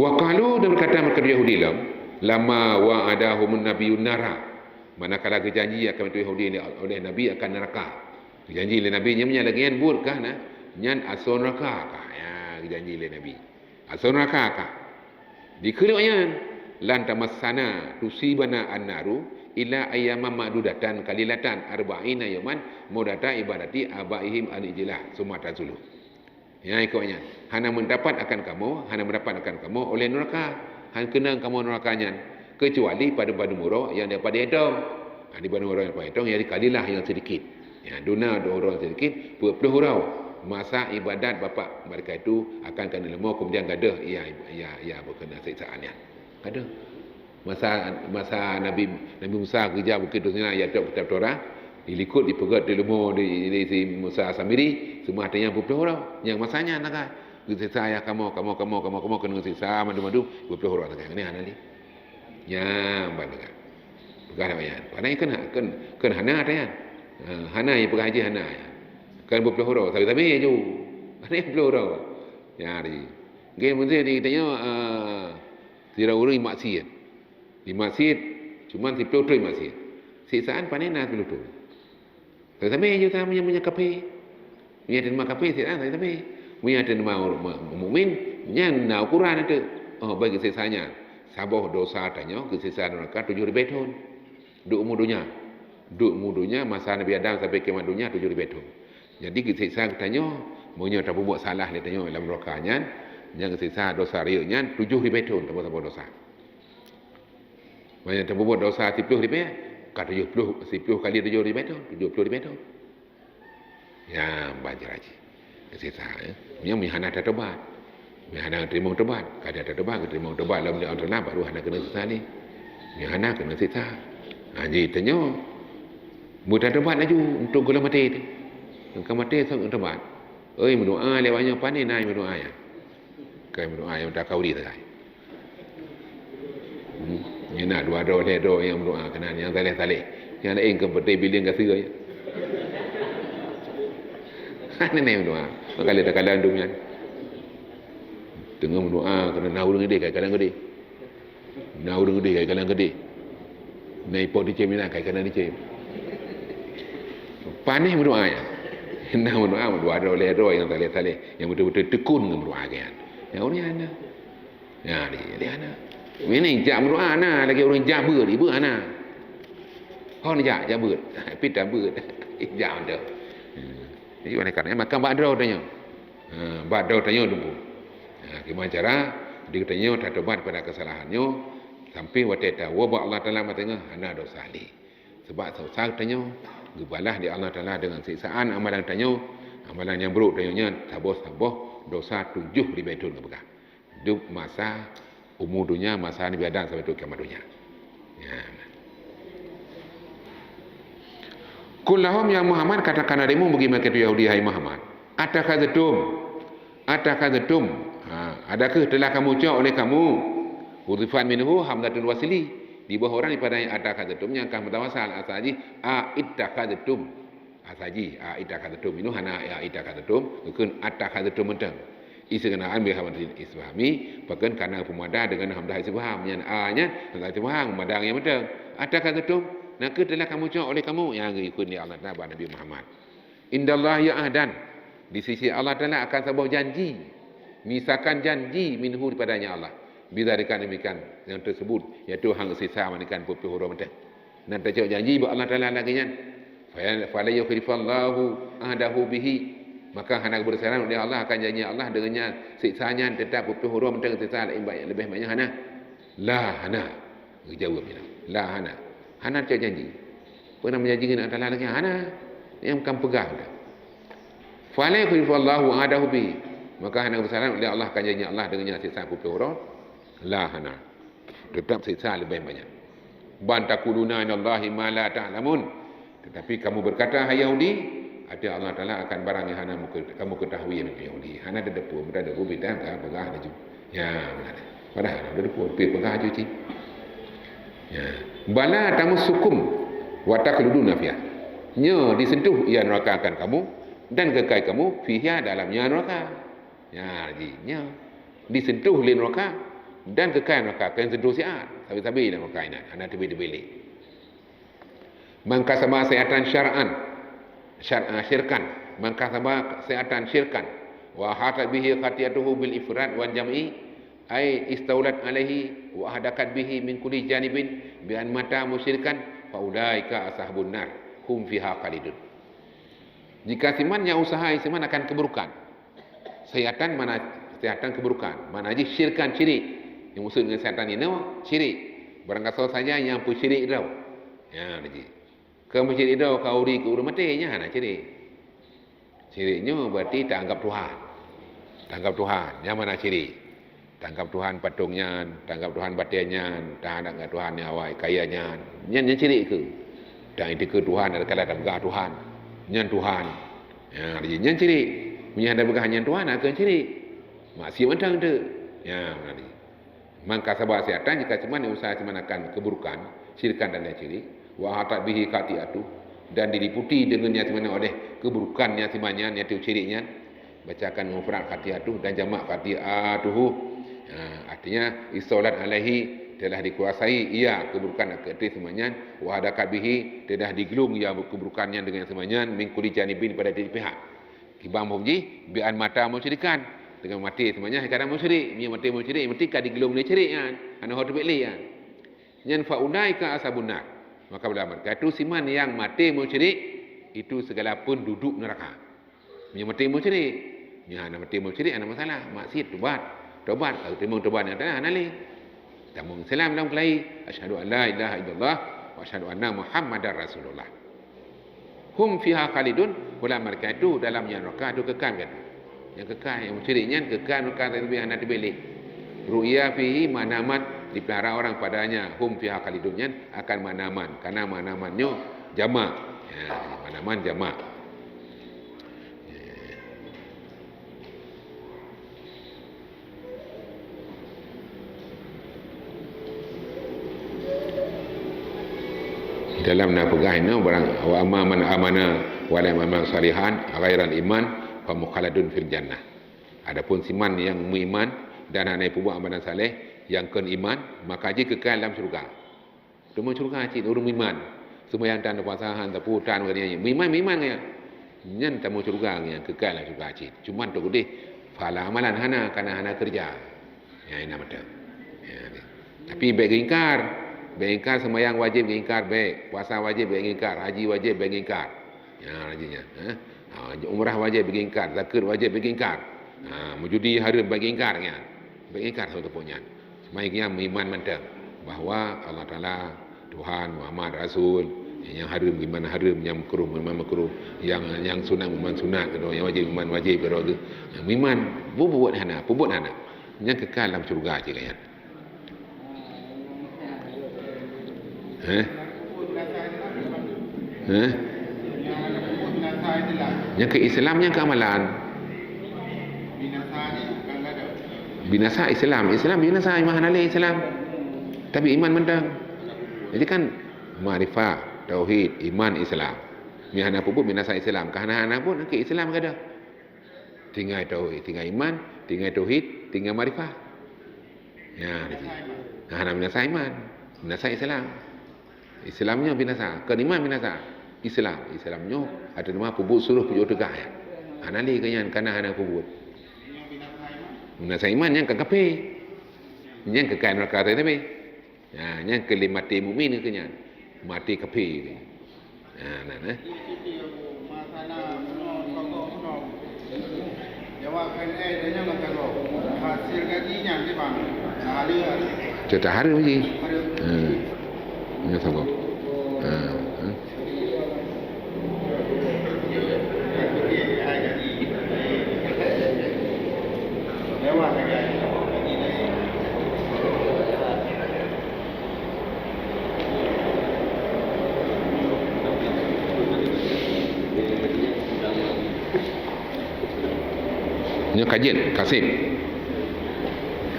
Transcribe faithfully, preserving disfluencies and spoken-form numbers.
Wa qalu, dan berkata mereka Yahudi lom, "Lama wa'adahumun nabiyyun nara." Manakala geujanji akan Yahudi oleh Nabi akan neraka. Geujanji lé Nabi, nyan meunyo lagée nyan buet kah na, nyan asoe neraka kah. Ya, geujanji lé Nabi. Asoe neraka kah. Dikheun lé awaknyan, "Lan tamassana tusibana an-naru illa ayyaman ma'dudatan qalilatan arba'ina yauman muddata ibadati abaihim al-ijlah, summa tazulu." Ya, ikot nyan. Hana meudapat akan kamoe, hana meudapat akan kamoe oleh neraka. Han keunong kamoe neraka nyan, keucuali padum-padum uroe nyang daripada itong. Ha, di padum uroe nyang daripada itong, nyang qalilah nyang sedikit. Ya, duna dua uroe sedikit, peuet ploh uroe. Masa ibadat bapak mereka itu akan kena leumo, kemudian gadoh ia, ia, ia beukena siksaan nyan. Gadoh. Masa, masa Nabi, Nabi Musa geujak Bukét Tursina, ya, trok kitab Taurat, dilikot, dipeugét, dileumo di, di si Musa Samiri, seumah teunyang peuet ploh uroe. Nyang masa nyan na ka geusiksa ayah kamoe, kamoe, kamoe, kamoe, kamoe keuneuk siksa mandum-mandum, peuet ploh uroe teuka. Ini hana lé. Nyan ban teuka. Peugah lagée nyan. Padahai kan, kan, kan hana ata nyan. Ha, hana nyang peugah jih hana. Kan peuet ploh uroe, sabe-sabe ju. Hana peuet ploh uroe. Nyan hari. Nggih, mungkin di tanyoe, ah, sidroe ureuëng maksiat. Di maksiat, cuman siploh troh maksiat. Siksaan pané na siploh troh. Tapi ju sama meunyo, meunyo kafé. Meunyo teuma kafé, siksaan tapi. Meunyo teuma mukmin, nyan na ukuran itu. Oh, bagi siksa nyan. Saboh dosa tanyoe geusiksa neraka tujoh ribée thon. Duek umu donya. Duek umu donya masa Nabi Adam sampai kiamat donya tujoh ribée thon. Jadi geusiksa geutanyoe, meunyo tapeubuet salah lé tanyoe lam neraka nyan, nyan geusiksa dosa riyeuk nyan tujoh ribée thon, saboh-saboh dosa. Meunyo tapeubuet dosa siploh ribée, ka tujoh ploh, siploh kali tujoh ribée thon, tujoh ploh ribée thon. Ya, ban jiraji. Sisa, eh. Meunyo, meunyo hana tatobat. Meunyo hana teurimong tobat. Ka tatobat, ka teurimong tobat, lalu Allah Taala baru hana kena sisa ni. Meunyo hana kena sisa. Ha, jadi tanyoe, beutatobat laju untuk gohlom maté tu. Ka maté sok tobat. Oi, meudoa lewat nyoe, pane na meudoa ya. Kai meudoa nyang meutakabri sagai. Hmm. Nyan na dua droe, lhée droe nyang meudoa keunan nyang saleh-saleh. Nyang laén keu peutée bileng gaseue. Hana meudoa. Maka lé takalan dum nyan. Teungoh meudoa keunan na ureuëng idéh kai kalan geudeh. Na ureuëng idéh kai kalan geudeh. Na ipo ticém na kai kalan ticém. Panéh meudoa nyan. Na meudoa dua droe, lhée droe nyang saleh-saleh, nyang beutôi-beutôi tekun ngon meudoa geuh nyan. Nyang ureuëng nyan na. Ya, di, di hana. Ini jak meudoa na, lagée ureuëng jak beuet, ibu hana. Hon jak, jak beuet. Pita beuet. Jak mantong. Hmm. Jadi, oleh karena maka bak droe tanyoe. Ha, bak droe tanyoe dulu. Ha, gimana cara? Di tanyoe tatobat pada kesalahan nyoe sampai watée tawoe bak Allah Taala masa teungoh hana dosa lé. Sebab dosa tanyoe geubalah di Allah Taala dengan siksaan amalan tanyoe, amalan nyang buruk tanyoe nyan saboh-saboh dosa tujoh ribée thon geupeugah. Dum masa umu donya, masa Nabi Adam sampai trok kiamat donya. Ya. Qul lahum, ya Muhammad, katakanlah darimu bagi mereka itu Yahudi, hai Muhammad, "Attakhadhtum, attakhadhtum, ha, adakah telah kamu cok oleh kamu?" Hudhifat minhu hamzatul wasli, diboh orang daripada attakhadhtum nyang ka mutawasal, asal jih a ittakhadhtum. Asal jih, a, ittakhadhtum. Inoe hana, a, ittakhadhtum, geukheun attakhadhtum mantong. Istighnaa'an bi hamzatil istifhami, pakon kana peumada deungon hamzah istifham. Nyan a nyan, hamzah istifham, peumada ngon mantong. Attakhadhtum, nakeuh telah kamu cok oleh kamu, nyang geukheun lé Allah Taala bak Nabi Muhammad. Indallahi ahdan, di sisi Allah Taala akan saboh janji. Misakan janji minhu daripadanya Allah. Bidzalika, demikian yang tersebut, yaitu hang sisa manikan peuet ploh uroe mantong. Nan tacok janji bak Allah Taala lagée nyan. Fa-, fala yukhlifallahu ahdahu bihi. Maka hana geubeureusaran uleh Allah akan janji Allah deungon nyan siksa nyan teutap peuet ploh uroe mantong siksa laén ba-, leubeh banyak hana. La, hana. Geujaweueb nyan. La, hana. Hana tacok janji. Peue na meujanji ngon Allah Taala lagée nyan? Hana. Nyang kan peugah dah. Fala yukhlifallahu ahdahu bihi. Maka hana geubeureusaran uleh Allah akan janji Allah deungon nyan siksa peuet ploh uroe. La, hana. Teutap siksa leubeh banyak. Bal taquluna 'alallahi ma la ta'lamun. Tetapi kamu berkata, hai Yahudi, ateueh Allah Taala akan barang nyang hana muke-, kamu ketahui, hai Yahudi. Hana teudeungoe, meunan teudeungoe, bidang ka peugah laju. Ya, meunan. Padahal hana teudeungoe, tapi peugah laju cit. Ya. Bala tamassukum wa takhluduna fiha. Nyoe disentuh ia neraka akan kamu dan kekal kamu fiha dalam nyoe neraka. Ya, ji, nyoe. Disentuh lé neraka, Dan keukai meuraka, keukai seudosa siat, sabe-sabe lam meuraka inan, hana teubiet-teubiet lé. Man kasaba sayyi'atan syar'an, syar-, ah, syirkan. Man kasaba sayyi'atan syirkan, wa ahata bihi khati'atuhu bil ifrad wal jam'i, ai istaulat alaihi wa ahdakat bihi min kulli janibin bi an mata musyrikan, fa ulaika ashabun nar, hum fiha khalidun. Jika siman nyang usaha siman akan keburukan. Sayyi'atan mana, sayyi'atan keburukan. Mana jih syirkan syirik. Yang maksud dengan sayyi'atan inoe syirik. Barang gasoe saja nyang peusyirik droe. Ya, jih. Keu peusyirik droe ka uri keu ureueng maté, nyan hana syirik. Syirik nyoe berarti taanggap Tuhan. Taanggap Tuhan, nyan mana syirik. Taanggap Tuhan patong nyan, taanggap Tuhan batée nyan, taanggap Tuhan nyang awai kaya nyan. Nyan, nyan syirik keu. Dan itu ke Tuhan adalah tapeugah Tuhan. Nyan Tuhan. Ya, jadi nyan syirik. Meunyo hana peugah nyan Tuhan, akan syirik. Maksiat mantong tu. Ya, jadi. Man kasaba sayyi'atan, jika siman usaha siman akan keburukan, syirkan dan lain syirik, wa ahata bihi khati'atuhu, dan diliputi dengan nyang siman oleh keburukan nyang siman nyan, yaitu syirik nyan, bacakan mufrad khati'atuhu dan jamak khati'atuhu. Ha, artinya, istaulat alaihi, telah dikuasai ia keburukan akan siman nyan, wa ahdakat bihi, telah digelung ia keburukan nyan dengan siman nyan, min kulli janibin, pada tiap pihak. Kiban boh jih, bi an mata musyrikan. Dengan maté siman nyan, kadang musyrik. Meunyo maté musyrik, mesti ka digelung lé syirik nyan. Hana ho teubiet lé nyan. Nyan fa ulaika ashabun nar. Maka ulama kata, itu siman nyang maté musyrik, itu segala penduduk neraka. Meunyo maté musyrik, nyan hana maté musyrik, hana masalah. Maksiat, tobat. Tobat, kalau teurimong tobat nyang teunang, hana lé. Tamong Islam lam keulayi, asyhadu an la ilaha illallah wa asyhadu anna Muhammadar Rasulullah. Hum fiha khalidun, ulah mereka itu dalam nyan neraka itu kekal kan. Nyang kekal, nyang musyrik nyan kekal neraka, tapi hana teubiet lé. Ru'ya fihi manaman, dipelihara orang padanya, hum fiha khalidun nyan akan manaman. Karena manaman nyoe jamak. Ya, manaman jamak. Dalam na peugah inoe barang, wa amma man amana wa lam ya'mal salihan ghairal iman fa mukhalladun fil jannah. Adapun siman nyang meuiman dan hana peubuet amalan saleh nyang kon iman, maka jih kekal lam syurga. Teuma syurga cit ureueng meuiman. Seumayang tan puasa han sapu tan nyan. Meuiman, meuiman nyan. Nyan teuma syurga nyan, kekal lam syurga cit. Cuman tu deh, pahala amalan hana, karena hana kerja. Ya, ina mata. Ya, ni. Tapi bèk geingkar. Bèk geingkar seumayang wajib geingkar bèk. Puasa wajib bèk geingkar, haji wajib bèk geingkar. Ya, haji nyan, eh. Ha, umrah wajib bèk geingkar, zakat wajib bèk geingkar. Ha, meujudi hareuem bèk geingkar nyan. Bèk geingkar sama teupeue nyan. Seumai nyan meuiman mantong bahwa Allah Taala, Tuhan, Muhammad, Rasul, nyang hareuem meuiman hareuem, nyang makruh meuiman makruh, nyang, nyang sunat meuiman sunat, nyang wajib meuiman wajib, nyang meuiman, bubuet hana, peubuet hana. Nyang kekal lam syurga cit nyan. Heh? Heh? Nyang keu Islam, nyang keu amalan. Binasa Islam, Islam binasa, iman hana lé Islam. Tapi iman mantong. Jadi kan makrifah, tauhid, iman, Islam. Meunyo hana peubuet binasa Islam, ka hana, hana pun ke Islam ka ada. Tinggai tauhid, tinggai iman, tinggai tauhid, tinggai makrifah. Ya, jadi. Nah, hana binasa iman, binasa Islam. Islam nyoe binasa, kon iman binasa. Islam, Islam nyoe ata teuma peubuet suruh peujuh teugah ya. Hana lé keu nyan, kana hana peubuet. Binasa iman nyan ka kafé. Nyan kekal neraka tapi. Ya, nyan keu lé maté mukmin keu nyan. Maté kafé keu nyan. Ha, nah, nah. Jawab N A tanya maka kau. Hasil gaji nyan di mana? Nah, ada. Cerita harum je. Harum. Ha. Nyan sama. Ha. Ha. Lewat lagi. Nyoe ka jeuet, kaseb.